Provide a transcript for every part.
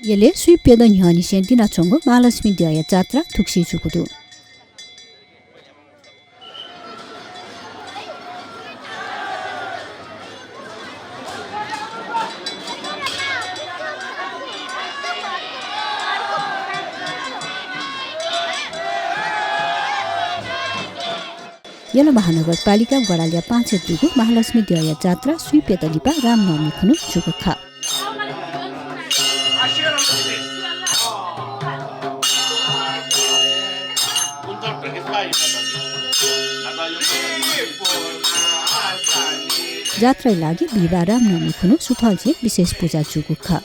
यसले सुइप्यद न्यानी सेन्टिना चंगो महालक्ष्मी द्याय जात्रा थुक्सी जुकुदु यला महानगरपालिका गडालिया 5 महालक्ष्मी द्याय जात्रा सुइप्यद लिपा रामनवमी खुनु जुकुखा जात्रै लागि बिहिबार रामनवमी खुनु सुथलझे विशेष पूजा जुगुखा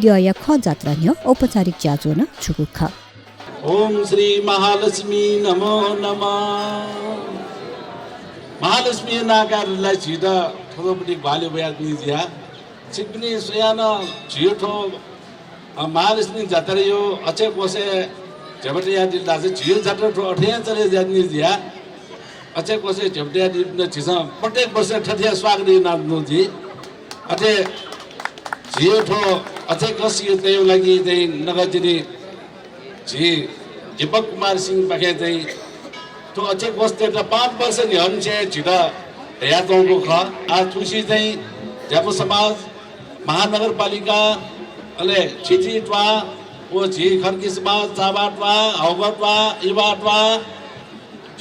द्याय ख जात्रा न्य औपचारिक जाजो न छुकुखा ओम श्री महालक्ष्मी नमो नमः महालक्ष्मी नागारलाई छिटा ठोपटी भाले बया निजिया छिपनी सुयाना छिटो महालक्ष्मी जात्रा यो अचे कोसे झबटिया दिल्ला से छियो जात्रा ठो अठिया चले जानी जिया अचे कोसे झबटिया दिल्ला छिसा प्रत्येक वर्ष ठठिया स्वागत नाच्नु जी अथे छिटो अझै कसियो त्यो लागि चाहिँ नगरजिनी झी दीपक कुमार सिंह पाखे चाहिँ तो अझै कस्ते त 5 वर्ष नि हन्से छिटा या तंको ख आ तुसी चाहिँ ज्यापो समाज महानगरपालिका अले छिटिटवा ओ झी खर्की समाज चाबाटवा हौगटवा इबाटवा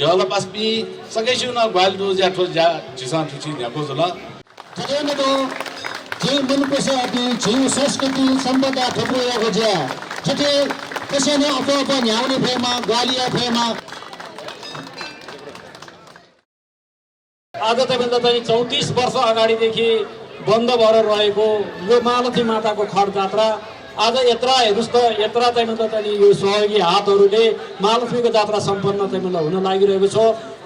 जलपास्पी सकेसुना ग्वालदु ज्याठो ज्या झिसा तुसी न्याको जला तरेनको जे मनपर्छ अनि जीव संस्कृति सम्बन्ध थुप्रो छ जति कसैले अप न्याउने फेमा ग्वालिया फेमा आज तपाईँले चाहिँ 34 वर्ष अगाडिदेखि बन्द भएर रहेको यो महालक्ष्मी माताको खड जात्रा आज यत्रा हेर्नुस् त यत्रा चाहिँ यो सहयोगी हातहरूले महालक्ष्मीको जात्रा सम्पन्न चाहिँ हुन लागिरहेको छ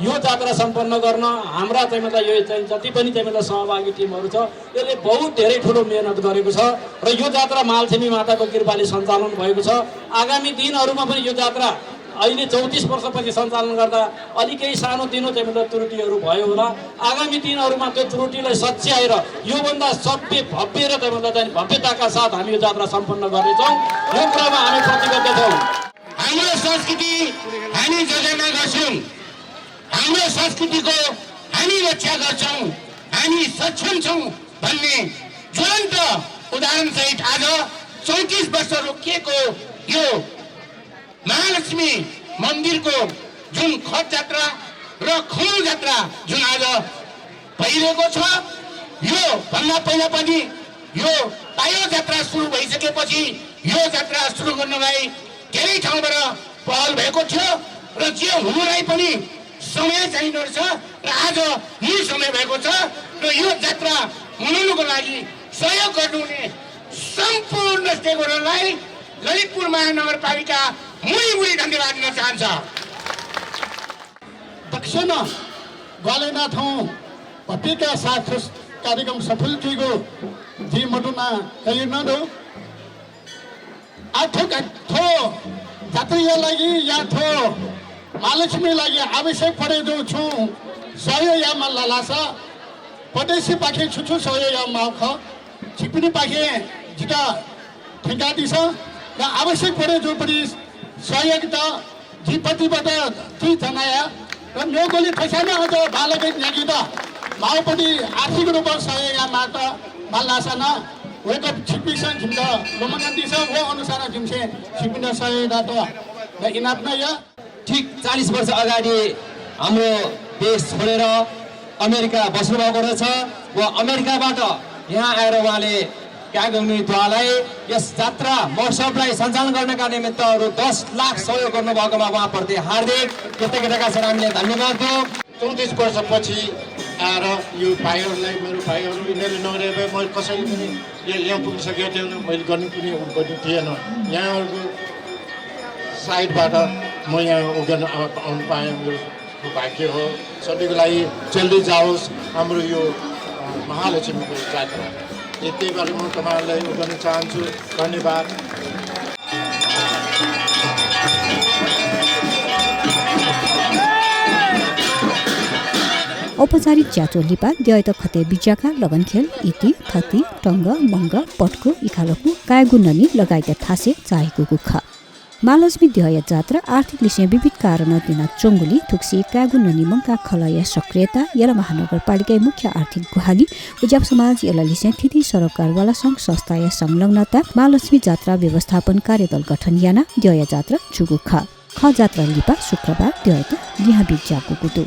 यो जात्रा सम्पन्न गर्न हाम्रा चाहिँ यो चाहिँ जति पनि चाहिँ सहभागी टिमहरू छ यसले बहुत धेरै ठुलो मेहनत गरेको छ र यो जात्रा महालक्ष्मी माताको कृपाले सञ्चालन भएको छ आगामी दिनहरूमा पनि यो जात्रा अहिले 34 वर्षपछि सञ्चालन गर्दा अलि केही सानो तिनो चाहिँ त्रुटिहरू भयो होला आगामी दिनहरूमा त्यो त्रुटिलाई सच्याएर योभन्दा सभ्य भव्य र चाहिँ भव्यताका साथ हामी यो जात्रा सम्पन्न गर्नेछौँ यो कुरामा हामी प्रतिबद्ध छौँ हाम्रो संस्कृति हामी जोगाउन गर्छौँ हाम्रो संस्कृतिको हामी रक्षा गर्छौँ हामी सक्षम छौँ भन्ने ज्वलन्त उदाहरण सहित आज 34 वर्ष रोकिएको यो महालक्ष्मी मन्दिरको जुन खड जात्रा र खुनु जात्रा जुन आज भइरहेको छ यो भन्दा पहिला पनि यो पायो जात्रा सुरु भइसकेपछि यो जात्रा सुरु गर्नलाई धेरै ठाउँबाट पहल भएको थियो र जे हुनुलाई पनि समय चाहिँदो रहेछ र आज यही समय भएको छ र यो जात्रा मनाउनको लागि सहयोग गर्नुहुने सम्पूर्ण स्टेकहोल्डरलाई ललितपुर महानगरपालिका मुई धन्यवाद दिन चाहन्छ दक्षिण ग्वालेना ठाउँ भव्यका साथ कार्यक्रम सफल थियो जी मटुना कहियो न आठो थो जात्रीका लागि या थो महालक्ष्मी लागि आवश्यक परेको छु सहयोग या मल्लासा पदेशी पाखे छु सहयोग या माख छिपनी पाखे जिता ठेका दिस र आवश्यक परे जो पनि सहयोग त जीपतिबाट ती जनाया र मेगोली ठसाना अझ बालकै न्यागी त माओपति आर्थिक रूपमा सहयोग या मात मल्लासा वेक छिपिसन झिम्दा लोमगन्ती छ वो अनुसार झिम्से छिपिन सहयोग त इनाप न या ठीक 40 वर्ष अगाडि हाम्रो देश छोडेर अमेरिका बस्नुभएको रहेछ व अमेरिकाबाट यहाँ आएर उहाँले क्यागुङद्वारालाई यस जात्रा महोत्सवलाई सञ्चालन गर्नका निमित्त रु 10 लाख सहयोग गर्नुभएकोमा उहाँप्रति हार्दिक कृतज्ञता छ हामीले धन्यवाद दियौँ। 34 वर्षपछि आएर यो भाइहरूलाई मेरो भाइहरू यिनीहरूले नगरे भए मैले कसैले पनि यहाँ पुगिसकेको थिएन, मैले गर्ने कुनै पनि थिएन। यहाँहरूको साइडबाट म यहाँ उब्जन आउनु पाएँ, मेरो भाग्य हो। सधैँको लागि चल्दै जाओस् हाम्रो यो महालक्ष्मीको जात्रा। यति बारे म तपाईँहरूलाई गर्न चाहन्छु। धन्यवाद। औपचारिक च्याचो लिपा द्ययत खते बिजाका लगनखेल इति थति टङ्ग मङ्ग पटको इखालकु कायगुन्ननी लगायत थासे चाहेको गुख मालस्मी द्यय जात्रा आर्थिक लिसे विविध कारण दिना चोङ्गुली थुक्सी कायगुन्ननी मङ्का खलय सक्रियता यला महानगरपालिका मुख्य आर्थिक गुहाली उज्याप समाज यला लिसे थिति सरकारवाला सङ्घ संस्थाय संलग्नता मालस्मी जात्रा व्यवस्थापन कार्यदल गठन याना द्यय जात्रा चुगु ख जात्रा लिपा शुक्रबार द्ययत लिहा बिजाको कुतु